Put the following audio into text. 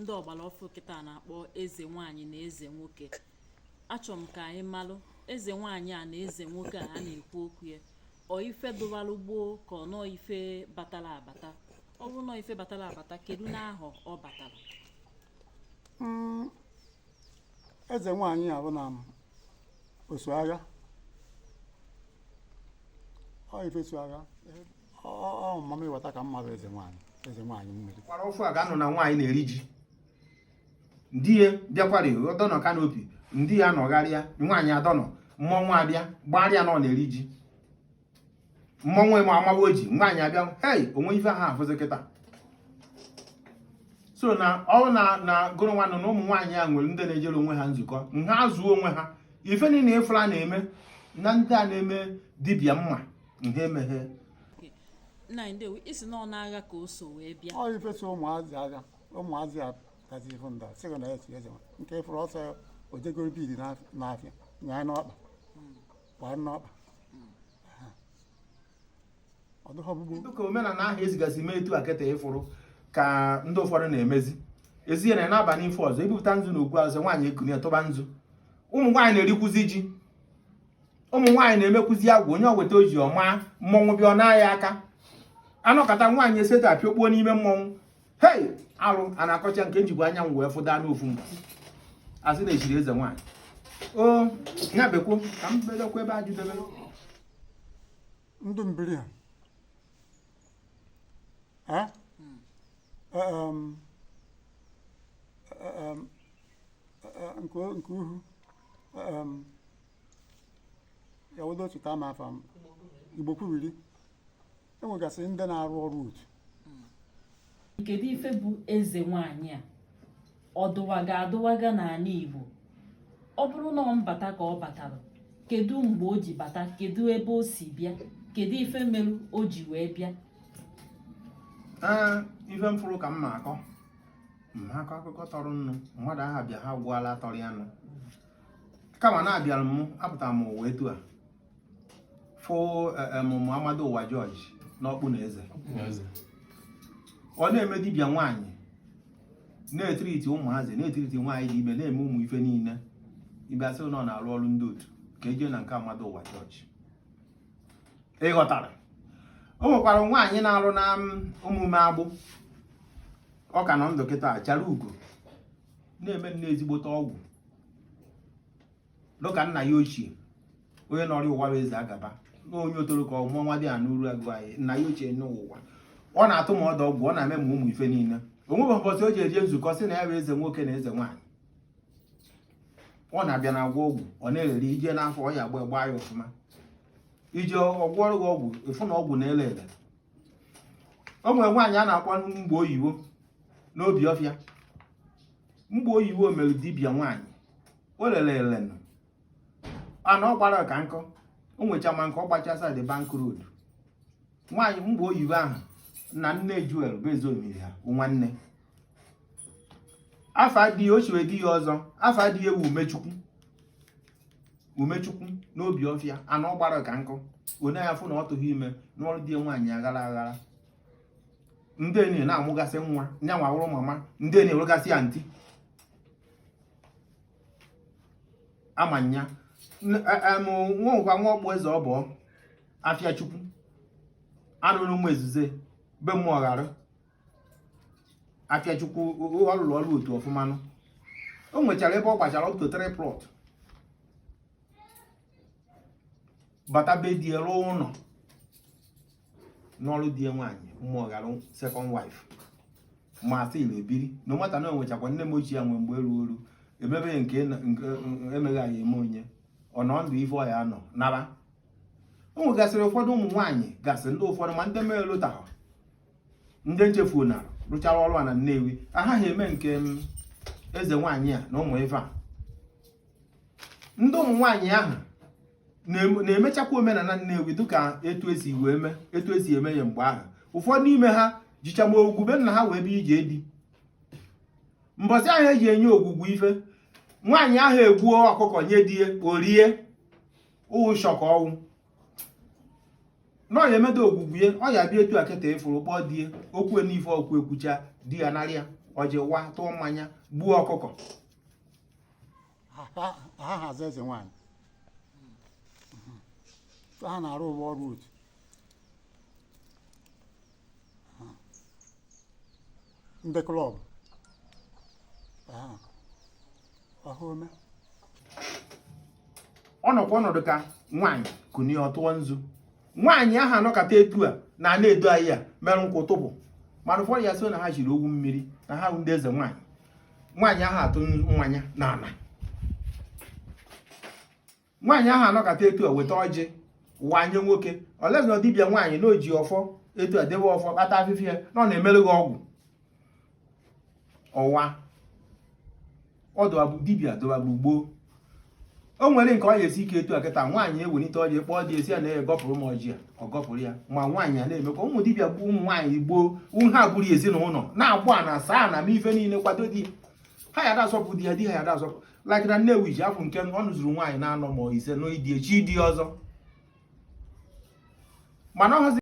Ndị ọgbara ọfụ kịta na-akpọ eze nwaanyị na eze nwoke. Achọrọ m ka anyị malụ eze nwaanyị a na eze nwoke a a na-ekwu okwu ya, ọ ife dụwalụ gboo ka ọ nọọ ife batara abata? Ọ bụrụ nọọ ife batara abata, kedu n'ahọ ọ batara? Eze nwaanyị a bụ na osu agha, ọ ife su agha, ọ mama ịghọta ka mma bụ eze nwaanyị, eze nwaanyị mmiri. Kwara ofu a ga-anọ na nwaanyị na-eri ji, ndị ya bịakwara ọdọnọ canopy, ndị ya nọgharịa, nwaanyị adọnọ, mmọnwụ abịa gbarịa na ọ na-eri ji, mmọnwụ ma amawa oji, nwaanyị abịa, hei, onwe ife ha afụzi kịta. So na ọ na na gụrụ nwanụ na ụmụ nwaanyị a nwere ndị na-ejere onwe ha nzukọ nha azụ onwe ha, ife niile ịfụla na-eme na ndị a na-eme dibịa mma nha emeghe. Nna anyị, ndewo. Ị sị na ọ n'agha ka o so wee bịa? Ọ ife so ụmụazị agha, ụmụazị a gazi ifu nda sị na ya esi eze nke ịfụrụ ọsọ ojegoro bidi n'afịa nyaa n'ọkpa gbaa n'ọkpa ọ dịghị ọgbụgbụ. Dịka omenala ahụ ezigasị mee etu a kịta ịfụrụ ka ndị ụfọdụ na-emezi ezi ya na n'abalị ife ọzọ ebupụta nzu na ogwu azụ, nwaanyị ekuni tụba nzu. Ụmụ nwaanyị na-erikwuzi ji, ụmụ nwaanyị na-emekwuzi agwụ, onye ọweta oji ọma mmọnwụ bịa ọ na-aya aka, anọkọta nwaanyị eseta apịokpuo n'ime mmọnwụ. Hei, alụ a na-akọcha nke njikwa anyanwụ wee fụda n'ofu mba, asị na echiri eze nwaanyị. O ya bekwo ka m bedokwa ebe ajụdebe. Ndụ mbiri ha. Eh? Nke uhu ya wedo otu taa ma afa m Igbo kwubiri, enwegasịrị ndị na-arụ ọrụ otu. Kedu ife bụ eze nwaanyị a? Ọ dụwaga adụwaga n'ala Igbo? Ọ bụrụ na ọ mbata ka ọ batara, kedu mgbe o ji bata? Kedu ebe o si bịa? Kedu ife merụ o ji wee bịa? Ee, ife m fụrụ ka m na-akọ, m akọ akụkọ tọrọ nnu mmadụ aha bịa ha gwụala tọrọ ya nụ, kama na abịara m apụtara m ụwa etu a fụ emụmụ Amadu Ụwa George n'ọkpụ na eze. Ọ na-eme dibịa nwaanyị, na-etiriti ụmụazị, na-etiriti nwaanyị dị ime, na-eme ụmụ ife niile. Ibe asị na ọ na-arụ ọrụ ndị otu ka eje na nke Amadu Ụwa George. Ị ghọtara? O nwekwara nwaanyị na-arụ na omume agbụ, ọ ka nọ ndụ kịta, chara ugo, na-eme nne ezigbote ọgwụ dịka nna ya ochie onye nọrọ ụwa bụ eze agaba na onye otoro ka ọmụọ nwa dị ya n'uru agụ anyị. Nna ya ochie n'ụwa, ọ na-atụ ma ọdọ ọgwụ, ọ na-eme ma ụmụ ife niile. O nwebeghị ụbọchị o ji eje nzukọ sị na ya bụ eze nwoke na eze nwaanyị. Ọ na-abịa na agwọ ọgwụ, ọ na-ere ije n'afọ ọ ya agba gba ya ọfụma, ije ọgwụ ọrụ gị ọgwụ ịfụ na ọgwụ na-ele ele. O nwere nwaanyị a na-akpọ Mgbe Oyibo n'obi ọfịa. Mgbe Oyibo mere dibịa nwaanyị, o lere ele nụ ana ọ gbara ka nkọ, o nwecha ma nke ọ gbacha side Bank Road. Nwaanyị Mgbe Oyibo ahụ na nne Juel bụ eze omiri ha nwanne. Afa di ya ochiwe di ya ọzọ, afa di ya ewu Umechukwu, Umechukwu n'obi ọfịa ana ọ gbara ka nkụ onye ya fụ na ọ tụghị ime n'ọrụ di ya nwaanyị aghara aghara. Ndị enyi na-amụgasị nwa nya nwa wụrụ mama, ndị enyi wụrụgasị ya ntị ama nya nwa nwa ọkpụ eze ọbọ afịa chukwu anụrụ ụmụ ezuze be mmụọ ghara afịa chukwu. Ọ rụrụ ọrụ otu ọfụmanụ, o nwechara ebe ọ gbachara up to 3 plot, bata be di rụọ ụlọ n'ọrụ di ya nwaanyị mmụọ ghara second wife ma asị ebiri na nwata na onwechakwa nne m ochie ya nwe mgbe eru oru emebe nke emeghị anyị eme onye ọ nọ ndụ ife ọya nọ nara. O nwegasịrị ụfọdụ ụmụ nwaanyị gasị ndị ụfọdụ ma ndị mere lụtahụ ndị nchefu na rụchara ọrụ a na Nnewi agaghị eme nke eze nwaanyị a na ụmụ ife a. Ndị ụmụ nwaanyị ahụ na-emechakwa omenala Nnewi dịka etu esi wee mee, etu esi eme ya mgbe ahụ. Ụfọdụ n'ime ha jicha ma ogwugwu be nna ha wee bịa ije di. Mbọsị ahụ eji enye ogwugwu ife, nwaanyị ahụ egbuo ọkụkọ nye di ya o rie ụshọ ka ọnwụ na ọ ya emedo ogwugwu ya, ọ ya bịa etu a kịta ịfụrụ kpọọ di ya okwu n'ife okwu ekwucha di ya narị ya. Ọjị wa, tụọ mmanya, gbuo ọkụkọ. Ha hazi eze nwaanyị. Ha na-arụ ụgbọ ọrụ otu. Ndị club ọha ome. Ọ nọkwa ọnọdụ ka nwaanyị kunie, ọtụọ nzu. Nwaanyị ahụ anọkata etu a na na-edo anyị a merụ nkwụ tụpụ, mana ụfọdụ ya sị na ha jiri ogwu mmiri na ha bụ ndị eze nwaanyị. Nwaanyị ahụ atụ mmanya na ana. Nwaanyị ahụ anọkata etu a weta ọjị wanye nwoke olezi na dibịa nwaanyị na oji ọfọ etu a debe ọfọ, kpata afịfịa na ọ na-emere gị ọgwụ ọwa ọdụ dibịa dọbabụ gboo. O nwere nke ọ ya esi ike etu a kịta. Nwaanyị ewelite ọjị, kpọọ dị esi ya na gọpụrụ m ọjị a, ọ gọpụrụ ya. Ma nwaanyị a na-emekwa ụmụ dibịa gbuo ụmụ nwaanyị gboo ha bụrụ ezinụlọ na-agbụ a na saa na ma ife niile kwado di ha ya da asọpụ di ya, di ha ya da asọpụ. Like na Nnewi ji afọ nke ọ nụzuru nwaanyị na-anọ ma 5 n'ịdị echi dị ọzọ, mana ọ hazi.